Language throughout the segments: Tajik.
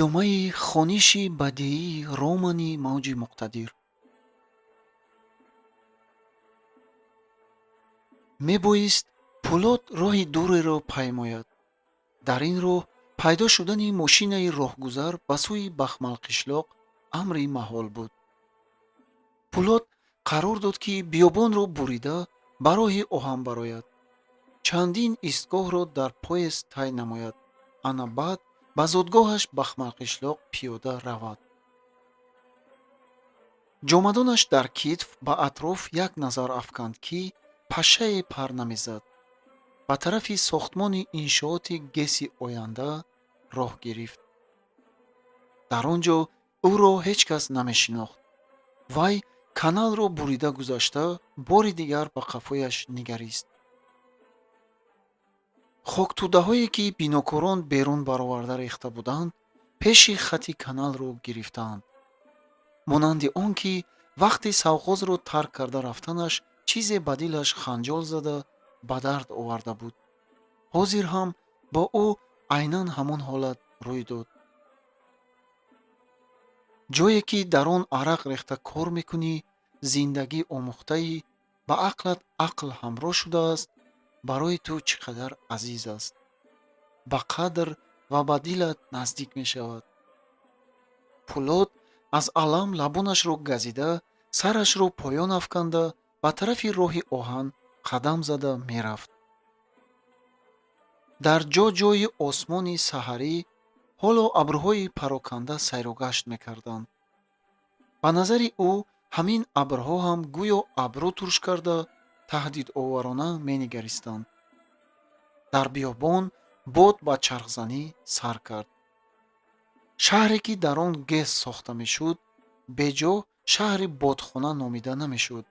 Идомаи хониши бадиии романи Мавҷи муқтадир. Мебоист Пӯлод роҳи дуреро паймояд. Дар ин роҳ пайдо шудани мошинаи роҳгузар ба сӯи Бахмалқишлоқ амри маҳол буд. Пӯлод қарор дод, ки биёбонро бурида ба роҳи оҳан барояд, чандин истгоҳро дар поезд тай намояд, ана баъд ба зодгоҳаш Бахмалқишлоқ пиёда равад. Ҷомадонаш дар китф ба атроф як назар афканд, ки пашшае пар намезад. Ба тарафи сохтмони иншооти ГЭСи оянда роҳ гирифт. Дар он ҷо ӯро ҳеҷ кас намешинохт. Вай каналро бурида гузашта, бори дигар ба қафояш нигарист. Хоктӯдаҳое, ки бинокорон берун бароварда рехта буданд, пеши хати каналро гирифтаанд. Монанди он ки вақти совхозро тарк карда рафтанаш чизе ба дилаш ханҷол зада, ба дард оварда буд. Ҳозир ҳам бо ӯ айнан ҳамон ҳолат рӯй дод. Ҷое ки дар он арақ рехта кор мекунӣ, зиндагӣ омӯхтаӣ, ба ақлат ақл ҳамроҳ шудааст, барои ту чӣ қадар азиз аст. Ба қадр ва ба дилат наздик мешавад. Пӯлод аз алам лабонашро газида, сарашро поён афканда, ба тарафи роҳи оҳан қадам зада мерафт. Дар ҷо-ҷои осмони саҳарӣ ҳоло абрҳои пароканда сайругашт мекарданд. Ба назари ӯ ҳамин абрҳо ҳам гӯё абрӯ турш карда, таҳдидоварона менигаристанд. Дар биёбон бод ба чархзанӣ сар кард. Шаҳре, ки дар он ГЭС сохта мешуд, беҷо шаҳри бодхона номида намешуд.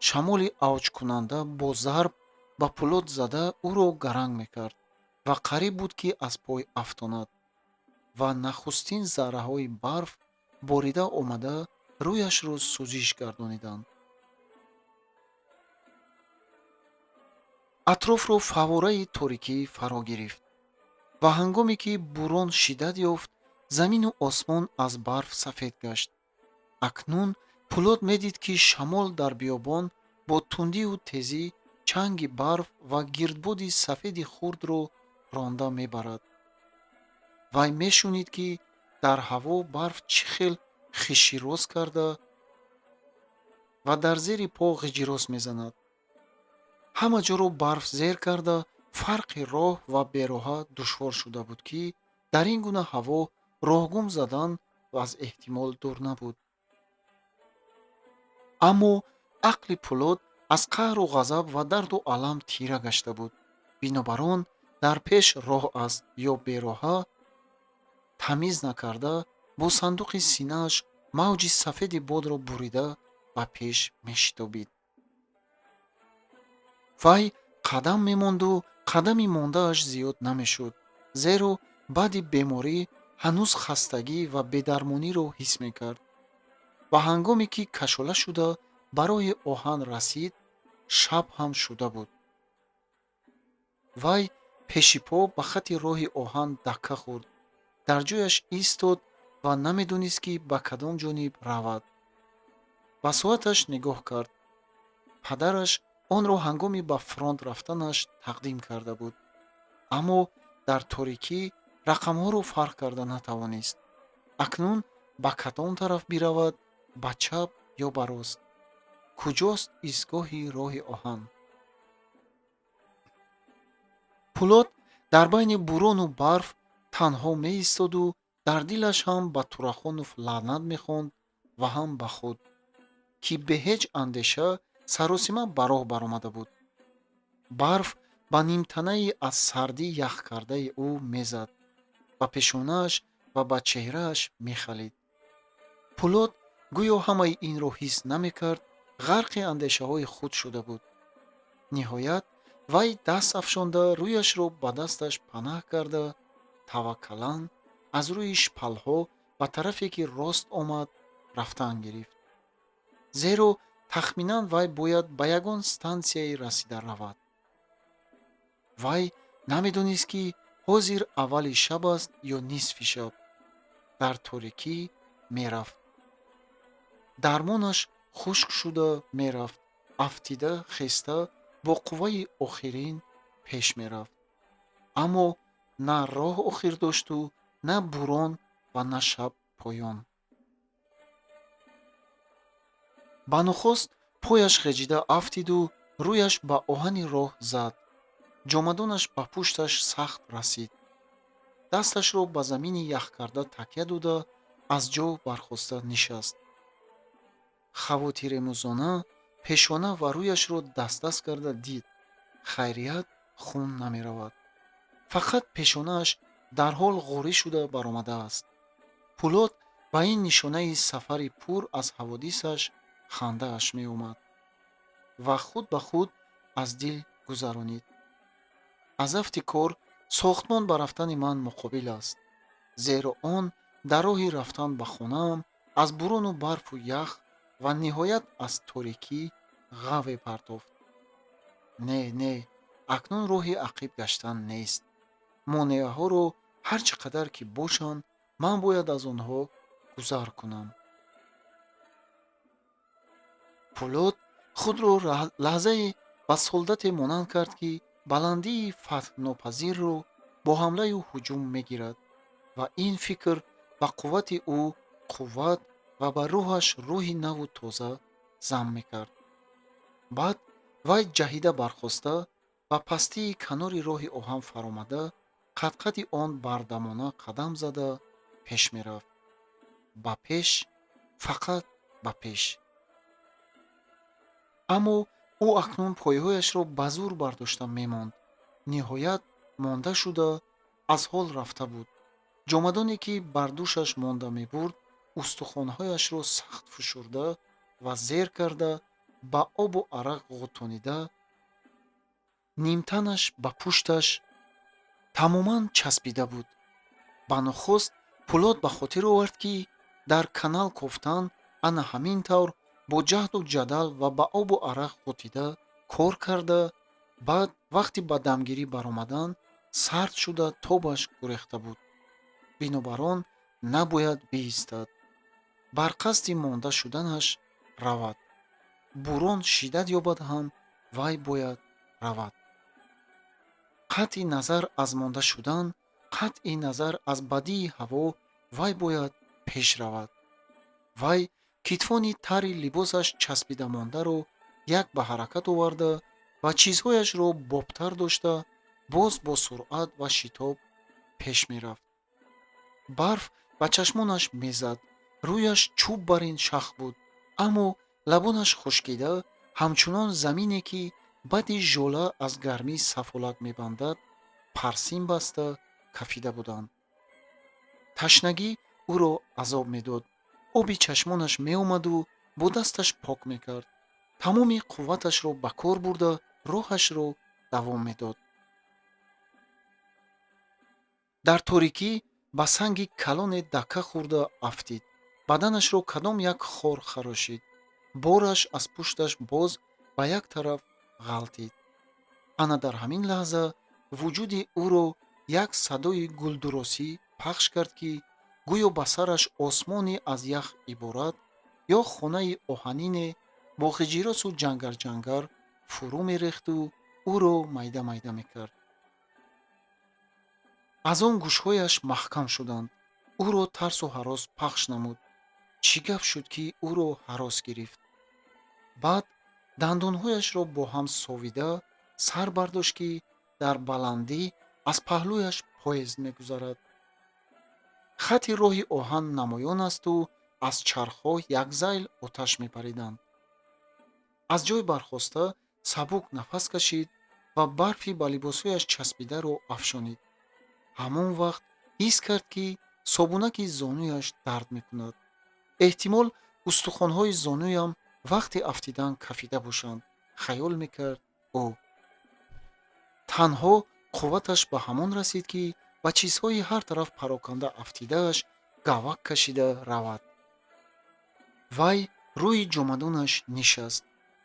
Шамоли авҷкунанда бо зарб ба Пӯлод зада ӯро гаранг мекард ва қариб буд, ки аз пой афтонад ва нахустин зарраҳои барф борида омада рӯяшро сӯзиш гардониданд. Атрофро фаввораи торикӣ фаро гирифт ва ҳангоме ки бурон шиддат ёфт, замину осмон аз барф сафед гашт. Акнун Пӯлод медид, ки шамол дар биёбон бо тундию тезӣ чанги барф ва гирдбоди сафеди хурдро ронда мебарад. Вай мешунид, ки дар ҳаво барф чӣ хел хишироз карда ва дар зери по ғиҷирос мезанад. Ҳама ҷоро барф зер карда, фарқи роҳ ва бероҳа душвор шуда буд, ки дар ин гуна ҳаво роҳгум задан аз эҳтимол дур набуд. Аммо ақли Пӯлод аз қаҳру ғазаб ва дарду алам тира гашта буд. Бинобар он дар пеш роҳ аст ё бероҳа тамиз накарда, бо сандуқи синааш мавҷи сафеди бодро бурида ба пеш мешитобид. Вай қадам мемонду қадами мондааш зиёд намешуд, зеро баъди беморӣ ҳанӯз хастагӣ ва бедармониро ҳис мекард. Ва ҳангоме ки кашола шуда ба роҳи оҳан расид, шаб ҳам шуда буд. Вай пеши по ба хати роҳи оҳан дакка хӯрд, дар ҷояш истод ва намедонист, ки ба кадом ҷониб равад. Ба соаташ нигоҳ кард. Падараш онро ҳангоми ба фронт рафтанаш тақдим карда буд, аммо дар торикӣ рақамҳоро фарқ карда натавонист. Акнун ба кадом тараф биравад, ба чап ё ба рост? Куҷост истгоҳи роҳи оҳан? Пӯлод дар байни бурону барф танҳо меистоду дар дилаш ҳам ба Турахонов лаънат мехонд ва ҳам ба худ, ки бе ҳеҷ андеша саросима ба роҳ баромада буд. Барф ба нимтанаи аз сардӣ ях кардаи ӯ мезад, ба пешонааш ва ба чеҳрааш мехалид. Пӯлод гӯё ҳамаи инро ҳис намекард, ғарқи андешаҳои худ шуда буд. Ниҳоят вай даст афшонда, рӯяшро ба дасташ панаҳ карда, таваккалан аз рӯи шпалҳо ба тарафе, ки рост омад, рафтан гирифт. Зеро тахминан вай бояд ба ягон стансияе расида равад. Вай намедонист, ки ҳозир аввали шаб аст ё нисфи шаб. Дар торикӣ мерафт. Дармонаш хушк шуда мерафт, афтида хеста бо қувваи охирин пеш мерафт. Аммо на роҳ охир дошту, на бурон ва на шаб поён. Ба нухост пояш ғеҷида афтиду рӯяш ба оҳани роҳ зад. Ҷомадонаш ба пушташ сахт расид. Дасташро ба замини яхкарда такя дода, аз ҷо бархоста нишаст. Хавотиремӯзона пешона ва рӯяшро дастдаст карда дид. Хайрият, хун намеравад. Фақат пешонааш дарҳол ғорӣ шуда баромадааст. Пулод ба ин нишонаи сафари пур аз ҳаводисаш хандааш меомад ва худ ба худ аз дил гузаронид. Аз афти кор сохтмон ба рафтани ман муқобил аст, зеро он дар роҳи рафтан ба хонаам аз бурону барфу ях ва ниҳоят аз торикӣ ғаве партофт. Не, не, акнун роҳи ақиб гаштан нест. Монеаҳоро ҳар чӣ қадар ки бошанд, ман бояд аз онҳо гузар кунам. Пулод худро лаҳзае ба солдате монанд кард, ки баландии фатҳнопазирро бо ҳамлаю ҳуҷум мегирад ва ин фикр ба қуввати ӯ қувват ва ба рӯҳаш рӯҳи наву тоза зам мекард. Баъд вай ҷаҳида бархоста, ба пастии канори роҳи оҳан фаромада, қадқади он бардамона қадам зада пеш мерафт. Ба пеш, фақат ба пеш. Аммо ӯ акнун пойҳояшро ба зур бардошта мемонд. Ниҳоят монда шуда, аз ҳол рафта буд. Ҷомадоне, ки бар дӯшаш монда мебурд, устухонҳояшро сахт фушурда ва зер карда, ба обу арақ ғутонида, нимтанаш ба пушташ тамоман часпида буд. Ба нухост Пулод ба хотир овард, ки дар канал кофтан ана ҳамин тавр бо ҷаҳду ҷадал ва ба обу арақ ғутида кор карда, баъд вақти ба дамгирӣ баромадан сард шуда тобаш гурехта буд. Бинобар он набояд биистад. Бар қасди монда шуданаш равад. Бурон шиддат ёбад ҳам, вай бояд равад. Қатъи назар аз монда шудан, қатъи назар аз бадии ҳаво, вай бояд пеш равад. Вай китфони тари либосаш часпида мондаро як ба ҳаракат оварда ва чизҳояшро бобтар дошта, боз бо суръат ва шитоб пеш мерафт. Барф ба чашмонаш мезад, рӯяш чӯб бар ин шах буд, аммо лабонаш хушкида, ҳамчунон замине, ки баъди жола аз гармӣ сафолак мебандад, парсин баста кафида буданд. Ташнагӣ ӯро азоб медод. Оби чашмонаш меомаду бо дасташ пок мекард. Тамоми қувваташро ба кор бурда, роҳашро давом медод. Дар торикӣ ба санги калоне дакка хӯрда афтид. Баданашро кадом як хор харошид. Бораш аз пушташ боз ба як тараф ғалтид. Ана дар ҳамин лаҳза вуҷуди ӯро як садои гулдуросӣ пахш кард, ки гӯё ба сараш осмоне аз ях иборат ё хонаи оҳанине бо ғиҷиросу ҷангарҷангар фурӯ мерехту ӯро майда майда мекард. Аз он гӯшҳояш маҳкам шуданд. Ӯро тарсу ҳарос пахш намуд. Чӣ гап шуд, ки ӯро ҳарос гирифт? Баъд дандонҳояшро бо ҳам совида сар бардошт, ки дар баландӣ аз паҳлӯяш поезд мегузарад. Хати роҳи оҳан намоён асту аз чархҳо як зайл оташ мепариданд. Аз ҷой бархоста сабук нафас кашид ва барфи ба либосҳояш часпидаро афшонид. Ҳамон вақт ҳис кард, ки собунаки зонуяш дард мекунад. Эҳтимол устухонҳои зонуям вақти афтидан кафида бошанд, хаёл мекард ӯ. Танҳо қувваташ ба ҳамон расид, ки ба чизҳои ҳар тараф пароканда афтидааш гавак кашида равад. Вай рӯи ҷомадонаш нишаст.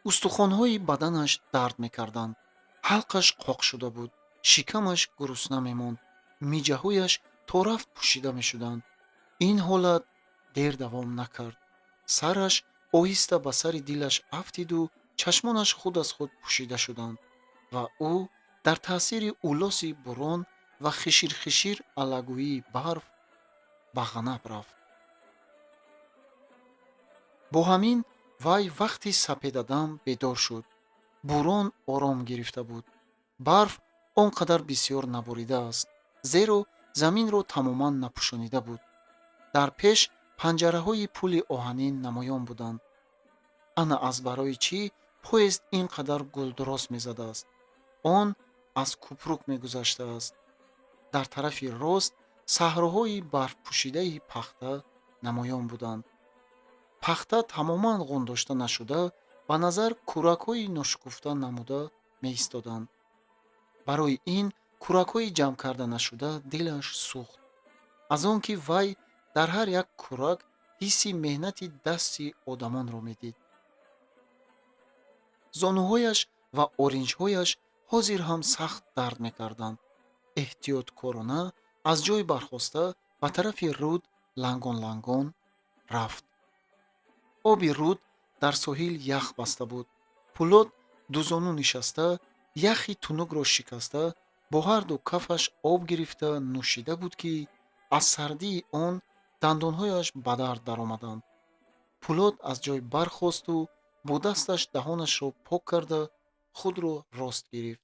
Устухонҳои баданаш дард мекарданд. Ҳалқаш қоқ шуда буд, шикамаш гурусна мемонд, миҷаҳояш то рафт пӯшида мешуданд. Ин ҳолат дер давом накард. Сараш оҳиста ба сари дилаш афтиду чашмонаш худ аз худ пӯшида шуданд ва ӯ дар таъсири улоси бурон ва хишир-хишир алагӯии барф ба ғанаб рафт. Бо ҳамин вай вақти сапедадам бедор шуд. Бурон ором гирифта буд. Барф он қадар бисёр наборидааст, зеро заминро тамоман напӯшонида буд. Дар пеш панҷараҳои пули оҳанин намоён буданд. Ана аз барои чӣ поезд ин қадар гулдурост мезадааст. Он аз купрук мегузаштааст. Дар тарафи рост саҳроҳои барфпӯшидаи пахта намоён буданд. Пахта тамоман ғундошта нашуда, ба назар кӯракҳои ношукуфта намуда меистоданд. Барои ин кӯракҳои ҷамъ карда нашуда дилаш сӯхт. Аз он ки вай дар ҳар як кӯрак ҳисси меҳнати дасти одамонро медид. Зонуҳояш ва оринҷҳояш ҳозир ҳам сахт дард мекарданд. Эҳтиёткорона аз ҷой бархоста ба тарафи руд лангон-лангон рафт. Оби руд дар соҳил ях баста буд. Пулод дузону нишаста, яхи тунукро шикаста, бо ҳарду кафаш об гирифта нӯшида буд, ки аз сардии он дандонҳояш ба дард даромаданд. Пулод аз ҷой бархосту бо дасташ даҳонашро пок карда худро рост гирифт.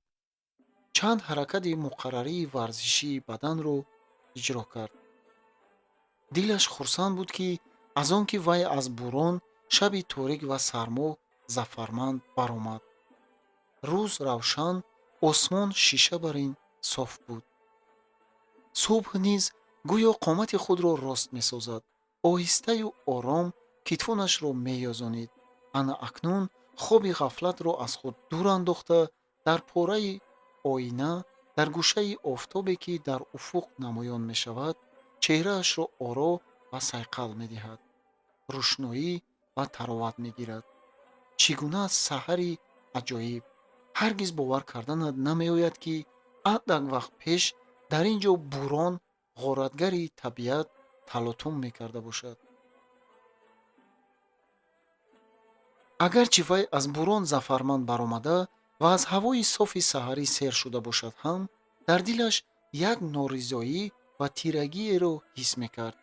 Чанд ҳаракати муқаррарии варзишии баданро иҷро кард. Дилаш хурсанд буд, ки аз он ки вай аз бурон, шаби торик ва сармо зафарманд баромад. Рӯз равшан, осмон шиша бар ин соф буд. Субҳ низ гӯё қомати худро рост месозад, оҳистаю ором китфонашро меёзонид. Ана акнун хоби ғафлатро аз худ дур андохта, дар пораи оина, дар гӯшаи офтобе, ки дар уфуқ намоён мешавад, чеҳраашро оро ва сайқал медиҳад, рӯшноӣ ва тароват мегирад. Чӣ гуна саҳари аҷоиб! Ҳаргиз бовар карданат намеояд, ки андак вақт пеш дар ин ҷо бурон ғоратгари табиат талотум мекарда бошад. Агарчи вай аз бурон зафарманд баромада ва аз ҳавои софи саҳарӣ сер шуда бошад ҳам, дар дилаш як норизоӣ ва тирагиеро ҳис мекард.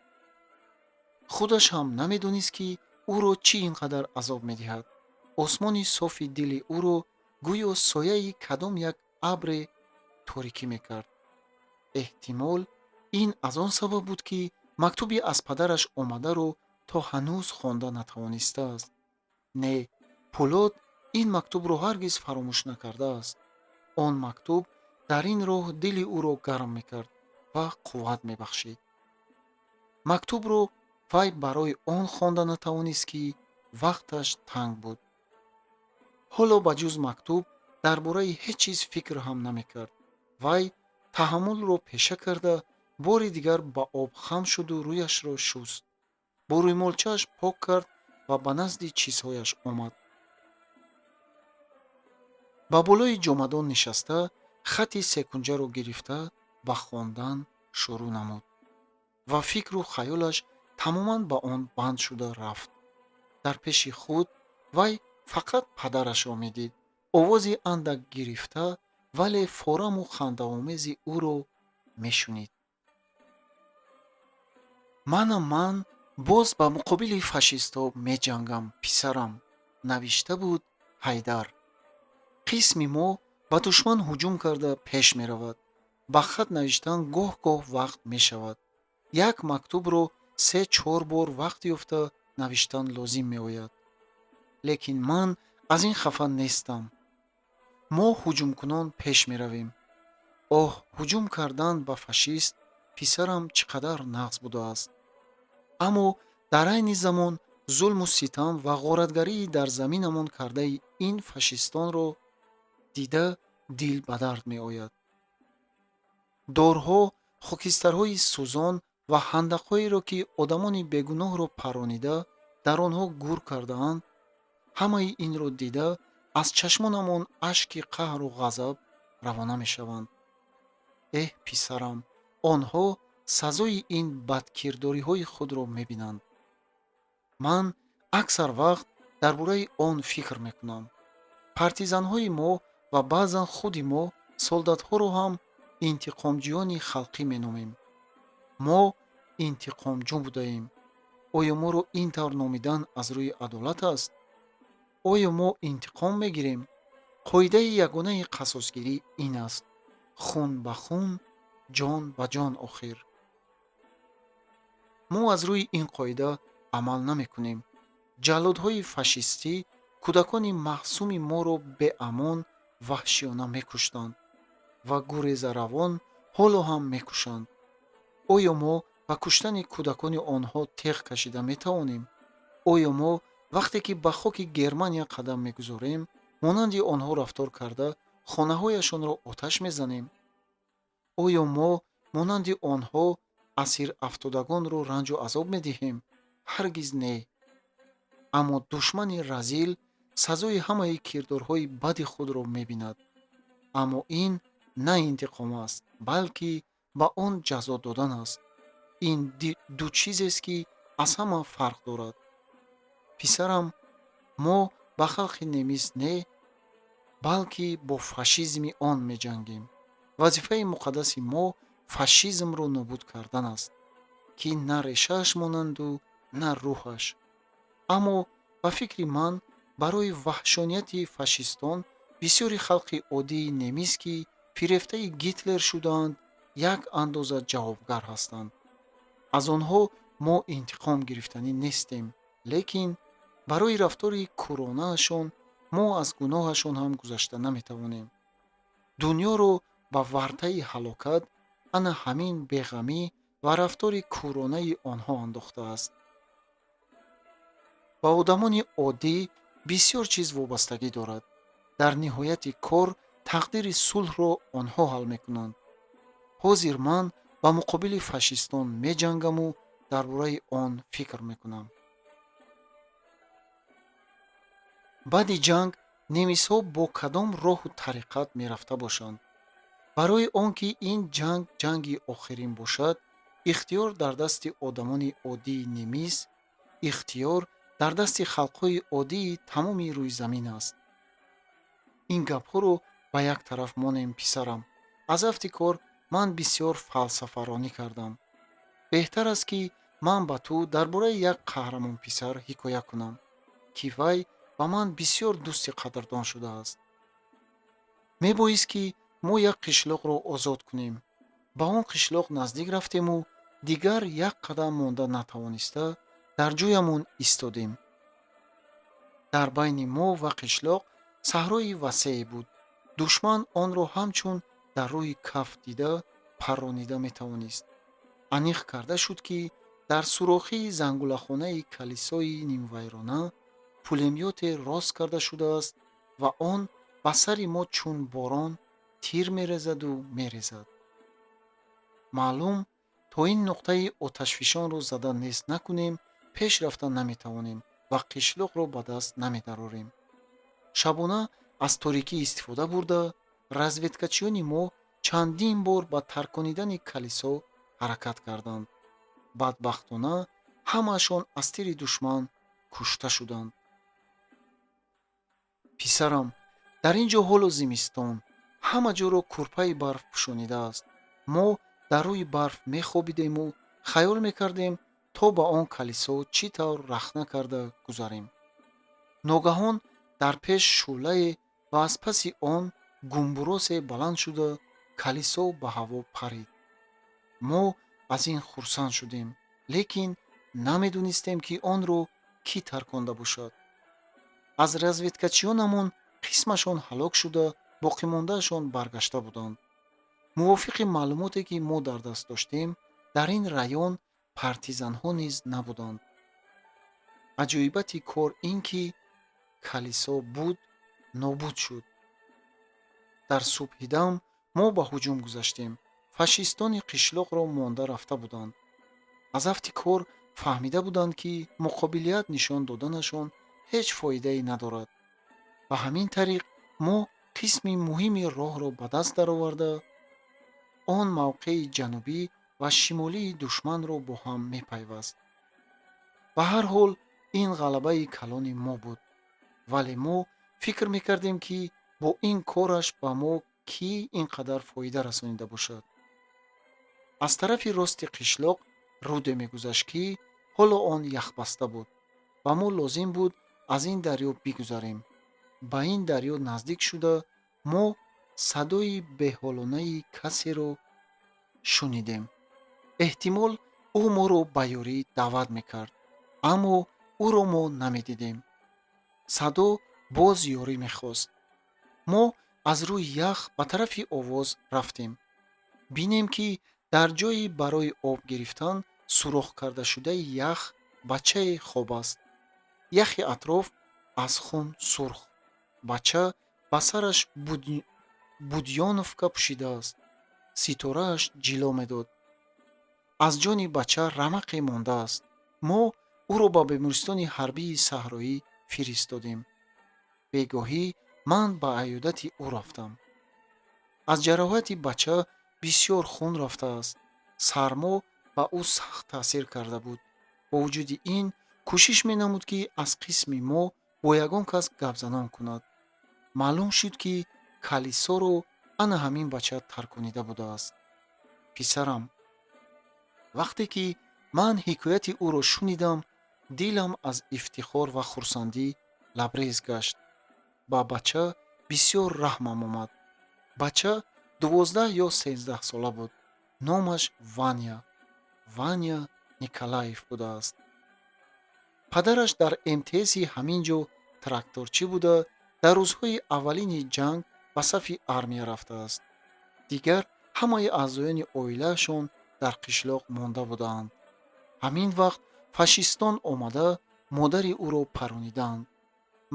Худаш ҳам намедонист, ки ӯро чӣ ин қадар азоб медиҳад. Осмони софи дили ӯро гӯё сояи кадом як абре торикӣ мекард. Эҳтимол, ин аз он сабаб буд, ки мактуби аз падараш омадаро то ҳанӯз хонда натавонистааст. Не, Пулод ин мактубро ҳаргиз фаромӯш накардааст. Он мактуб дар ин роҳ дили ӯро гарм мекард ва қувват мебахшид. Мактубро вай барои он хонда натавонист, ки вақташ танг буд. Ҳоло ба ҷуз мактуб дар бораи ҳеҷ чиз фикр ҳам намекард. Вай таҳаммулро пеша карда, бори дигар ба об хам шуду рӯяшро шуст. Бо рӯймолчааш пок кард ва ба назди чизҳояш омад. Ба болои ҷомадон нишаста, хати секунҷаро гирифта ба хондан шурӯъ намуд ва фикру хаёлаш тамоман ба он банд шуда рафт. Дар пеши худ вай фақат падарашро медид. Овози андак гирифта, вале фораму хандаомези ӯро мешунид. Мана ман боз ба муқобили фашистҳо меҷангам, писарам, навишта буд Ҳайдар. Қисми мо ба душман ҳуҷум карда пеш меравад. Ба хат навиштан гоҳ-гоҳ вақт мешавад. Як мактубро се-чор бор вақт ёфта навиштан лозим меояд. Лекин ман аз ин хафа нестам. Мо ҳуҷумкунон пеш меравем. Оҳ, ҳуҷум кардан ба фашист, писарам, чӣ қадар нағз будааст. Аммо дар айни замон зулму ситам ва ғоратгарии дар заминамон кардаи ин фашистонро дида дил ба дард меояд. Дорҳо, хокистарҳои сӯзон ва ҳандақҳоеро, ки одамони бегуноҳро паронида дар онҳо гур кардаанд, ҳамаи инро дида аз чашмонамон ашки қаҳру ғазаб равона мешаванд. Эҳ, писарам, онҳо Сазои ин бадкирдориҳои худро мебинанд. Ман аксар вақт дар бораи он фикр мекунам. Партизанҳои мо ва баъзан худи мо солдатҳоро ҳам интиқомҷӯёни халқӣ меномем. Мо интиқомҷӯ будаем. Оё моро ин тавр номидан аз рӯи адолат аст? Оё мо интиқом мегирем? Қоидаи ягонаи қасосгирӣ ин аст: хун ба хун, ҷон ба ҷон. Охир мо аз рӯи ин қоида амал намекунем. Ҷаллодҳои фашистӣ кӯдакони маъсуми моро беамон ваҳшиёна мекуштанд ва гурезаравон ҳоло ҳам мекушанд. Оё мо ба куштани кӯдакони онҳо теғ кашида метавонем? Оё мо вақте ки ба хоки Германия қадам мегузорем, монанди онҳо рафтор карда, хонаҳояшонро оташ мезанем? Оё мо монанди онҳо асирафтодагонро ранҷу азоб медиҳем? Ҳаргиз не. Аммо душмани разил сазои ҳамаи кирдорҳои бади худро мебинад. Аммо ин на интиқом аст, балки ба он ҷазо додан аст. Ин ду чизест, ки аз ҳама фарқ дорад. Писарам, мо ба халқи немис не, балки бо фашизми он меҷангем. Вазифаи муқаддаси мо фашизмро нобуд кардан аст, ки на решааш монанду на рӯҳаш. Аммо ба фикри ман, барои ваҳшонияти фашистон бисёри халқи оддии немис, ки фирефтаи Гитлер шудаанд, як андоза ҷавобгар ҳастанд. Аз онҳо мо интиқом гирифтанӣ нестем, лекин барои рафтори кӯронаашон мо аз гуноҳашон ҳам гузашта наметавонем. Дунёро ба вартаи ҳалокат ана ҳамин беғамӣ ва рафтори кӯронаи онҳо андохтааст. Ба одамони оддӣ бисёр чиз вобастагӣ дорад. Дар ниҳояти кор тақдири сулҳро онҳо ҳал мекунанд. Ҳозир ман ба муқобили фашистон меҷангаму дар бораи он фикр мекунам. Баъди ҷанг немисҳо бо кадом роҳу тариқат мерафта бошанд? Барои он ки ин ҷанг ҷанги охирин бошад, ихтиёр дар дасти одамони оддии немис, ихтиёр дар дасти халқҳои оддии тамоми рӯйзамин аст. Ин гапҳоро ба як тараф монем, писарам. Аз афти кор ман бисёр фалсафаронӣ кардам. Беҳтар аст, ки ман ба ту дар бораи як қаҳрамонписар ҳикоя кунам, ки вай ба ман бисёр дӯсти қадрдон шудааст. Мебоист, ки мо як қишлоқро озод кунем. Ба он қишлоқ наздик рафтему дигар як қадам монда натавониста, дар ҷоямон истодем. Дар байни мо ва қишлоқ саҳрои васее буд. Душман онро ҳамчун дар рӯи каф дида парронида метавонист. Аниқ карда шуд, ки дар сурохии зангулахонаи калисои нимвайрона пулемёте рост карда шудааст ва он ба сари мо чун борон тир мерезаду мерезад. Маълум, то ин нуқтаи оташфишонро зада нест накунем, пеш рафта наметавонем ва қишлоқро ба даст намедарорем. Шабона аз торикӣ истифода бурда, разведкачиёни мо чандин бор ба тарконидани калисо ҳаракат карданд. Бадбахтона, ҳамаашон аз тири душман кушта шуданд. Писарам, дар ин ҷо ҳоло зимистон, ҳама ҷоро кӯрпаи барф пӯшонидааст. Мо дар рӯи барф мехобидему хаёл мекардем, то ба он калисо чӣ тавр рахна карда гузарем. Ногаҳон дар пеш шӯълае ва аз паси он гумбуросе баланд шуда, калисо ба ҳаво парид. Мо аз ин хурсанд шудем, лекин намедонистем, ки онро кӣ тарконда бошад. Аз разведкачиёнамон қисмашон ҳалок шуда, боқимондаашон баргашта буданд. Мувофиқи маълумоте, ки мо дар даст доштем, дар ин район партизанҳо низ набуданд. Аҷоибати кор ин ки калисо буд, нобуд шуд. Дар субҳидам мо ба ҳуҷум гузаштем. Фашистони қишлоқро монда рафта буданд. Аз афти кор фаҳмида буданд, ки муқобилият нишон доданашон ҳеҷ фоидае надорад. Ба ҳамин тариқ мо қисми муҳими роҳро ба даст дароварда, он мавқеи ҷанубӣ ва шимолии душманро бо ҳам мепайваст. Ба ҳар ҳол, ин ғалабаи калони мо буд. Вале мо фикр мекардем, ки бо ин кораш ба мо кӣ ин қадар фоида расонида бошад. Аз тарафи рости қишлоқ руде мегузашт, ки ҳоло он яхбаста буд. Ба мо лозим буд аз ин дарё бигузарем. Ба ин дарё наздик шуда, мо садои беҳолонаи касеро шунидем. Эҳтимол, ӯ моро ба ёрӣ даъват мекард, аммо ӯро мо намедидем. Садо боз ёрӣ мехост. Мо аз рӯи ях ба тарафи овоз рафтем. Бинем, ки дар ҷойи барои об гирифтан сурох кардашудаи ях бачае хоб аст. Яхи атроф аз хун сурх. Бача ба сараш будёновка пӯшидааст. Ситорааш ҷило медод. Аз ҷони бача рамақе мондааст. Мо ӯро ба бемористони ҳарбии саҳроӣ фиристодем. Бегоҳӣ ман ба аёдати ӯ рафтам. Аз ҷароҳати бача бисёр хун рафтааст. Сармо ба ӯ сахт таъсир карда буд. Бо вуҷуди ин, кӯшиш менамуд, ки аз қисми мо бо ягон кас гапзанон кунад. Маълум шуд, ки калисоро ана ҳамин бача тарконида будааст. Писарам, вақте ки ман ҳикояти ӯро шунидам, дилам аз ифтихор ва хурсандӣ лабрез гашт. Ба бача бисёр раҳмам омад. Бача 12 ё 13 сола буд. Номаш Ваня, Ваня Николаев будааст. Падараш дар МТСи ҳамин ҷо тракторчӣ буда, дар рӯзҳои аввалини ҷанг ба сафи армия рафтааст. Дигар ҳамаи аъзоёни оилаашон дар қишлоқ монда будаанд. Ҳамин вақт фашистон омада модари ӯро парониданд.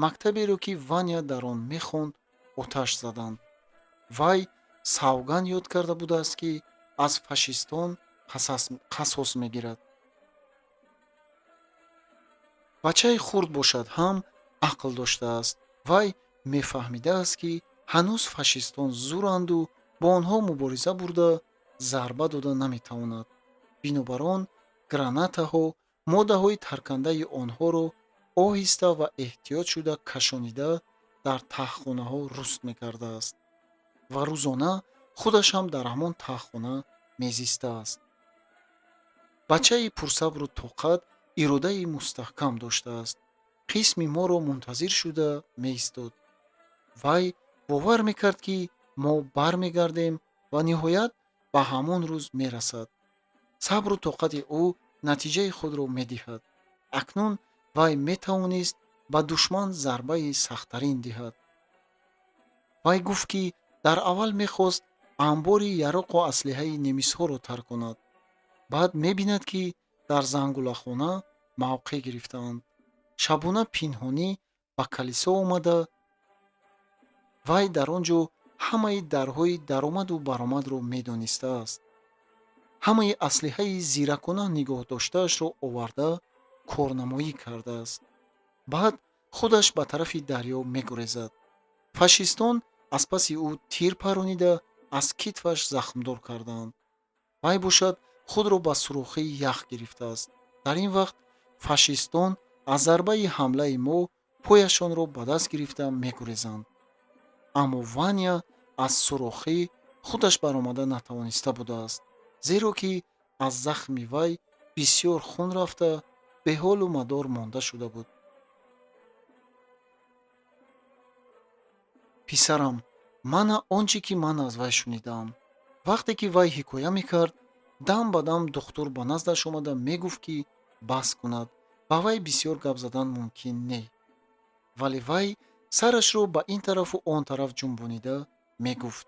Мактаберо, ки Ваня дар он мехонд, оташ заданд. Вай савганд ёд карда будааст, ки аз фашистон қасос мегирад. Бачаи хурд бошад ҳам ақл доштааст. Вай мефаҳмидааст, ки ҳанӯз фашистон зуранду бо онҳо мубориза бурда зарба дода наметавонад. Бинобар он гранатаҳо, моддаҳои таркандаи онҳоро оҳиста ва эҳтиёт шуда кашонида дар таҳхонаҳо руст мекардааст ва рӯзона худаш ҳам дар ҳамон таҳхона мезистааст. Бачаи пурсабру тоқат иродаи мустаҳкам доштааст. Қисми моро мунтазир шуда меистод. Вай бовар мекард, ки мо бармегардем ва ниҳоят ба ҳамон рӯз мерасад. Сабру тоқати ӯ натиҷаи худро медиҳад. Акнун вай метавонист ба душман зарбаи сахттарин диҳад. Вай гуфт, ки дар аввал мехост анбори яроқу аслиҳаи немисҳоро тарк кунад. Баъд мебинад, ки дар зангулахона мавқеъ гирифтаанд. Шабона пинҳонӣ ба калисо омада, вай дар он ҷо ҳамаи дарҳои даромаду баромадро медонистааст. Ҳамаи аслиҳаи зиракона нигоҳ доштаашро оварда корнамоӣ кардааст. Баъд худаш ба тарафи дарё мегурезад. Фашистон аз паси ӯ тир паронида аз китфаш захмдор кардаанд. Вай бошад худро ба сурохии ях гирифтааст. Дар ин вақт фашистон аз зарбаи ҳамлаи мо пояшонро ба даст гирифта мегурезанд. Аммо Ваня аз сурохӣ худаш баромада натавониста будааст, зеро ки аз захми вай бисёр хун рафта, беҳолу мадор монда шуда буд. Писарам, мана он чӣ ки ман аз вай шунидаам. Вақте ки вай ҳикоя мекард, дам ба дам духтур ба наздаш омада мегуфт, ки бас кунад, ба вай бисёр гап задан мумкин не. Вале вай сарашро ба ин тарафу он тараф ҷунбонида мегуфт: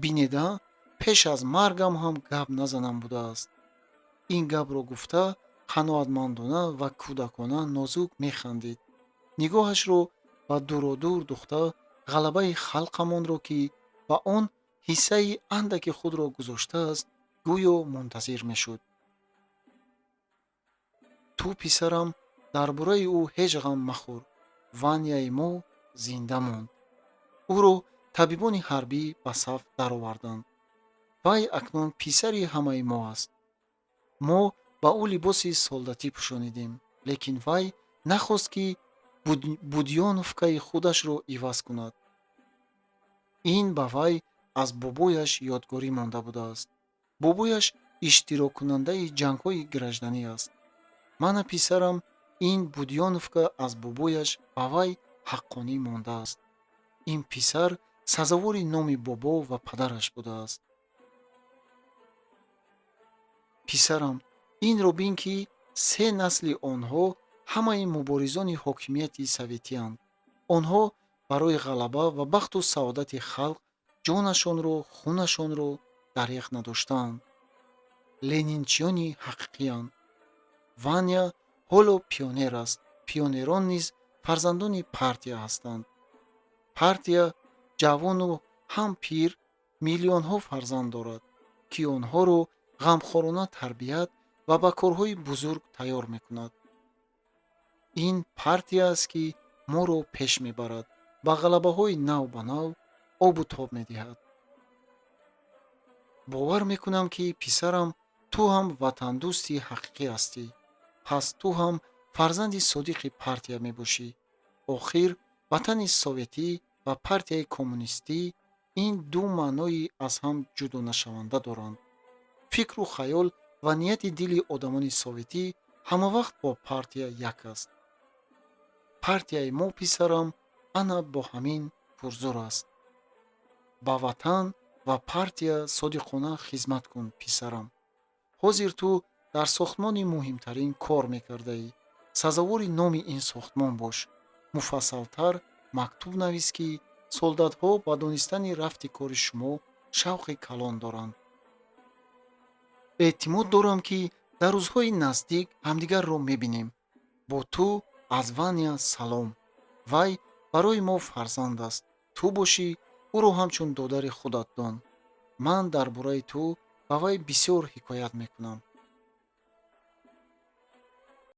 бинеда, пеш аз маргам ҳам гап назанам будааст. Ин гапро гуфта қаноатмандона ва кӯдакона нозук механдид. Нигоҳашро ба дуродур духта ғалабаи халқамонро, ки ба он ҳиссаи андаки худро гузоштааст, гӯё мунтазир мешуд. Ту, писарам, дар бораи ӯ ҳеҷ ғам махӯр. Ваняи мо зинда монд. Ӯро табибони ҳарбӣ ба саф дароварданд. Вай акнун писари ҳамаи мо аст. Мо ба ӯ либоси солдатӣ пӯшонидем, лекин вай нахост, ки будёновкаи худашро иваз кунад. Ин ба вай аз бобояш ёдгорӣ монда будааст. Бобояш иштироккунандаи ҷангҳои гражданӣ аст. Мана, писарам, ин будёновка аз бобояш ба вай ҳаққонӣ мондааст. Ин писар сазовори номи бобо ва падараш будааст. Писарам, инро бин, ки се насли онҳо ҳамаи муборизони ҳокимияти советиянд. Онҳо барои ғалаба ва бахту саодати халқ ҷонашонро, хунашонро дареғ надоштаанд. Ленинчиёни ҳақиқиянд. Ваня ҳоло пионер аст. Пионерон низ фарзандони партия ҳастанд. Партия ҷавону ҳам пир миллионҳо фарзанд дорад, ки онҳоро ғамхорона тарбият ва ба корҳои бузург тайёр мекунад. Ин партия аст, ки моро пеш мебарад, ба ғалабаҳои нав ба нав обу тоб медиҳад. Бовар мекунам, ки, писарам, ту ҳам ватандӯсти ҳақиқӣ ҳастӣ. Пас ту ҳам фарзанди содиқи партия мебошӣ. Охир ватани советӣ ва партияи коммунистӣ ин ду маънои аз ҳам ҷудонашаванда доранд. Фикру хаёл ва нияти дили одамони советӣ ҳамавақт бо партия як аст. Партияи мо, писарам, ана бо ҳамин пурзур аст. Ба ватан ва партия содиқона хизмат кун, писарам. Ҳозир ту дар сохтмони муҳимтарин кор мекардаӣ. Сазовори номи ин сохтмон бош. Муфассалтар мактуб навис, ки солдатҳо ба донистани рафти кори шумо шавқи калон доранд. Эътимод дорам, ки дар рӯзҳои наздик ҳамдигарро мебинем. Бо ту аз Ваня салом. Вай барои мо фарзанд аст. Ту бошӣ, ӯро ҳамчун додари худат дон. Ман дар бораи ту ба вай бисёр ҳикоят мекунам.